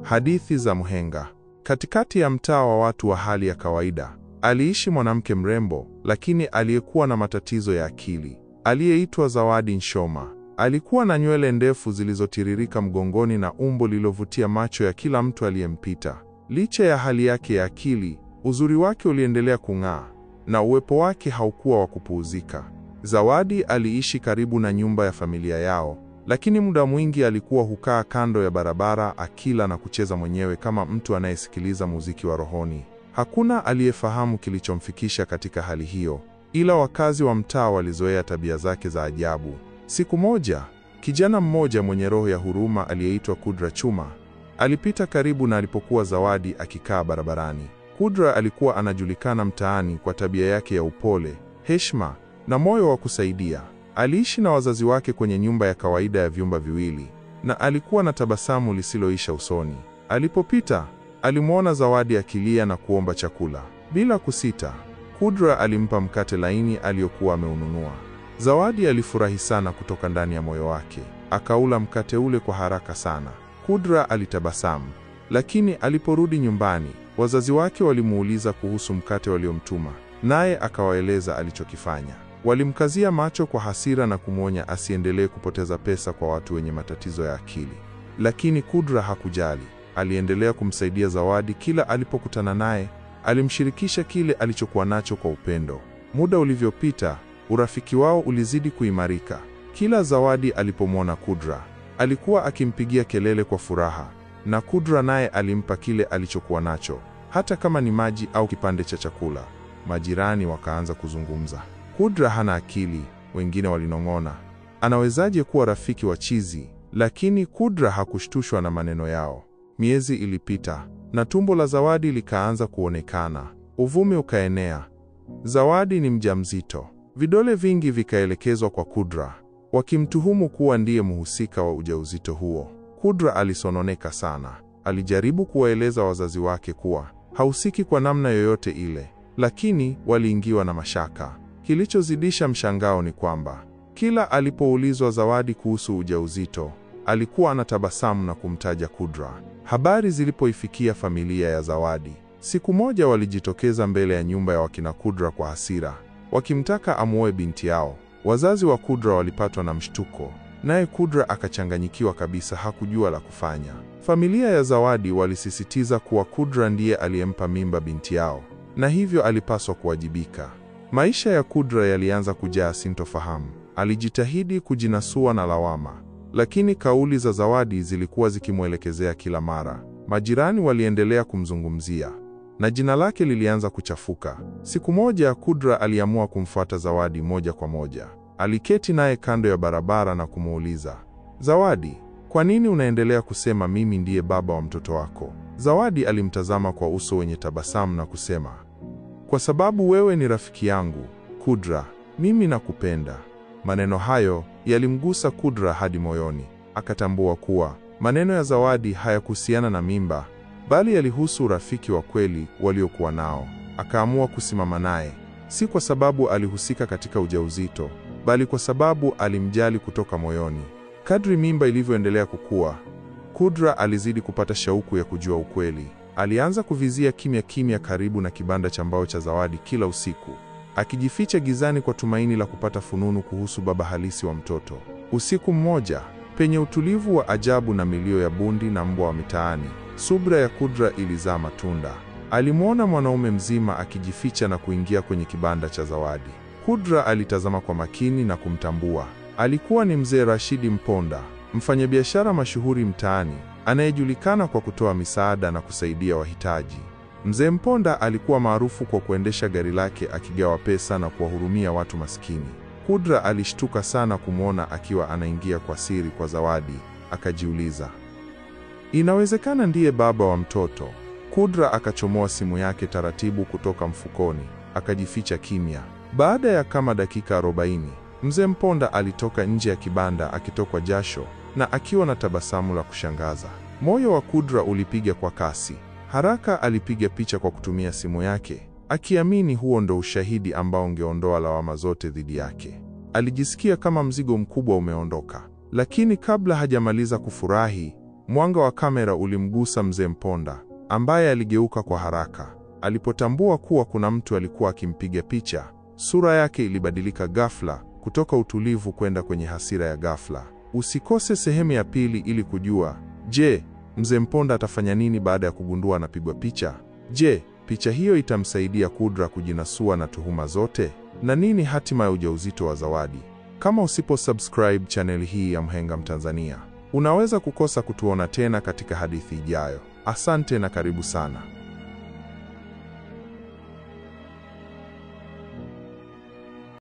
Hadithi za Mhenga. Katikati ya mtaa wa watu wa hali ya kawaida, aliishi mwanamke mrembo lakini aliyekuwa na matatizo ya akili, aliyeitwa Zawadi Nshoma. Alikuwa na nywele ndefu zilizotiririka mgongoni na umbo lililovutia macho ya kila mtu aliyempita. Licha ya hali yake ya akili, uzuri wake uliendelea kung'aa na uwepo wake haukuwa wa kupuuzika. Zawadi aliishi karibu na nyumba ya familia yao, lakini muda mwingi alikuwa hukaa kando ya barabara akila na kucheza mwenyewe kama mtu anayesikiliza muziki wa rohoni. Hakuna aliyefahamu kilichomfikisha katika hali hiyo, ila wakazi wa mtaa walizoea tabia zake za ajabu. Siku moja, kijana mmoja mwenye roho ya huruma aliyeitwa Kudra Chuma alipita karibu na alipokuwa Zawadi akikaa barabarani. Kudra alikuwa anajulikana mtaani kwa tabia yake ya upole, heshima na moyo wa kusaidia. Aliishi na wazazi wake kwenye nyumba ya kawaida ya vyumba viwili na alikuwa na tabasamu lisiloisha usoni. Alipopita, alimwona Zawadi akilia na kuomba chakula. Bila kusita, Kudra alimpa mkate laini aliyokuwa ameununua. Zawadi alifurahi sana kutoka ndani ya moyo wake. Akaula mkate ule kwa haraka sana. Kudra alitabasamu, lakini aliporudi nyumbani, wazazi wake walimuuliza kuhusu mkate waliomtuma, naye akawaeleza alichokifanya. Walimkazia macho kwa hasira na kumwonya asiendelee kupoteza pesa kwa watu wenye matatizo ya akili. Lakini Kudra hakujali. Aliendelea kumsaidia Zawadi kila alipokutana naye, alimshirikisha kile alichokuwa nacho kwa upendo. Muda ulivyopita, urafiki wao ulizidi kuimarika. Kila Zawadi alipomwona Kudra, alikuwa akimpigia kelele kwa furaha, na Kudra naye alimpa kile alichokuwa nacho, hata kama ni maji au kipande cha chakula. Majirani wakaanza kuzungumza. Kudra hana akili, wengine walinong'ona. Anawezaje kuwa rafiki wa chizi? Lakini Kudra hakushtushwa na maneno yao. Miezi ilipita na tumbo la Zawadi likaanza kuonekana. Uvumi ukaenea, Zawadi ni mjamzito. Vidole vingi vikaelekezwa kwa Kudra, wakimtuhumu kuwa ndiye mhusika wa ujauzito huo. Kudra alisononeka sana. Alijaribu kuwaeleza wazazi wake kuwa hahusiki kwa namna yoyote ile, lakini waliingiwa na mashaka. Kilichozidisha mshangao ni kwamba kila alipoulizwa Zawadi kuhusu ujauzito, alikuwa anatabasamu na kumtaja Kudra. Habari zilipoifikia familia ya Zawadi, siku moja walijitokeza mbele ya nyumba ya wakina Kudra kwa hasira, wakimtaka amuoe binti yao. Wazazi wa Kudra walipatwa na mshtuko, naye Kudra akachanganyikiwa kabisa, hakujua la kufanya. Familia ya Zawadi walisisitiza kuwa Kudra ndiye aliyempa mimba binti yao na hivyo alipaswa kuwajibika. Maisha ya Kudra yalianza kujaa sintofahamu. Alijitahidi kujinasua na lawama, lakini kauli za Zawadi zilikuwa zikimwelekezea kila mara. Majirani waliendelea kumzungumzia na jina lake lilianza kuchafuka. Siku moja Kudra aliamua kumfuata Zawadi moja kwa moja. Aliketi naye kando ya barabara na kumuuliza, Zawadi, kwa nini unaendelea kusema mimi ndiye baba wa mtoto wako? Zawadi alimtazama kwa uso wenye tabasamu na kusema, kwa sababu wewe ni rafiki yangu, Kudra, mimi nakupenda. Maneno hayo yalimgusa Kudra hadi moyoni. Akatambua kuwa maneno ya Zawadi hayakuhusiana na mimba, bali yalihusu urafiki wa kweli waliokuwa nao. Akaamua kusimama naye, si kwa sababu alihusika katika ujauzito, bali kwa sababu alimjali kutoka moyoni. Kadri mimba ilivyoendelea kukua, Kudra alizidi kupata shauku ya kujua ukweli. Alianza kuvizia kimya kimya karibu na kibanda cha mbao cha Zawadi kila usiku, akijificha gizani kwa tumaini la kupata fununu kuhusu baba halisi wa mtoto. Usiku mmoja, penye utulivu wa ajabu na milio ya bundi na mbwa wa mitaani, subra ya Kudra ilizaa matunda. Alimwona mwanaume mzima akijificha na kuingia kwenye kibanda cha Zawadi. Kudra alitazama kwa makini na kumtambua. Alikuwa ni mzee Rashidi Mponda, mfanyabiashara mashuhuri mtaani anayejulikana kwa kutoa misaada na kusaidia wahitaji. Mzee Mponda alikuwa maarufu kwa kuendesha gari lake akigawa pesa na kuwahurumia watu maskini. Kudra alishtuka sana kumwona akiwa anaingia kwa siri kwa Zawadi, akajiuliza, inawezekana ndiye baba wa mtoto? Kudra akachomoa simu yake taratibu kutoka mfukoni, akajificha kimya. Baada ya kama dakika 40, mzee Mponda alitoka nje ya kibanda akitokwa jasho na akiwa na tabasamu la kushangaza. Moyo wa Kudra ulipiga kwa kasi. Haraka alipiga picha kwa kutumia simu yake, akiamini huo ndo ushahidi ambao ungeondoa lawama zote dhidi yake. Alijisikia kama mzigo mkubwa umeondoka, lakini kabla hajamaliza kufurahi, Mwanga wa kamera ulimgusa Mzee Mponda, ambaye aligeuka kwa haraka. Alipotambua kuwa kuna mtu alikuwa akimpiga picha, sura yake ilibadilika ghafla kutoka utulivu kwenda kwenye hasira ya ghafla. Usikose sehemu ya pili ili kujua, je, Mzee Mponda atafanya nini baada ya kugundua anapigwa picha? Je, picha hiyo itamsaidia Kudra kujinasua na tuhuma zote? Na nini hatima ya ujauzito wa Zawadi? Kama usipo subscribe channel hii ya Mhenga Mtanzania, unaweza kukosa kutuona tena katika hadithi ijayo. Asante na karibu sana.